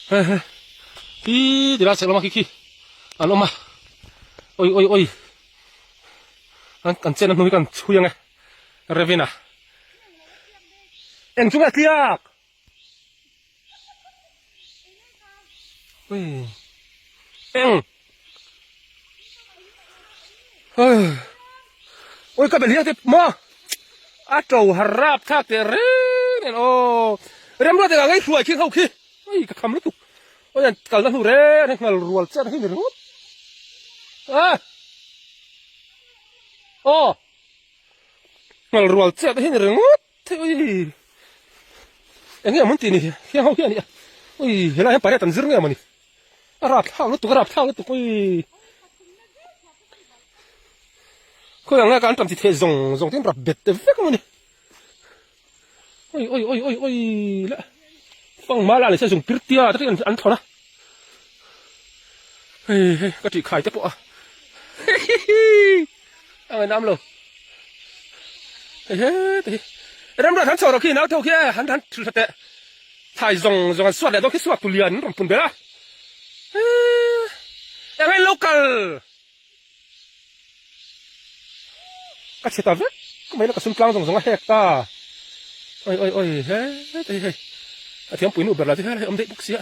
He he khi ti lai chhek lama khi khi an awm a oi oi oi an kan chenna hnu hi kan chhui ang e Revina eng chu nge tliak oi eng oi ka bel hiang te maw a to har rap thak teh reng nen aw remruat engah ngei hruai khi ho khi oi ka kham lutuk oi an kalna hnu reng reng ngal rual chiah hi ni ringawt a aw ngal rual chiah te hi ni ringawt thei oi enge mawn tih ni hiang ho hi ani a oi helai hian pariat an zir nge mawni A rap thlak lutuk, a rap thlak lutuk ui. Khawi ang nge ka an tam ti thei zawng zawng tin rap bet te vek maw ni. Oi oi oi oi oi la. Fang ma la ni se zung pir tia te an an thlawr a. Hei hei ka tih khai te pawh a. A ngaih nam lo. Hei he te hi. Ramruat han chho rawh khi nau tho khi e han han thil tha teh. Thai zawng zawng an suat leh dawn khi suak tu lian an rawn pun ber a. Eng in lo kal. Ka chhe ta vek mai la ka sum tlang zawng zawng a hek ta. Oi oi oi he he hei. A thiampui nu ber la chu he lai awm daih bawk sia.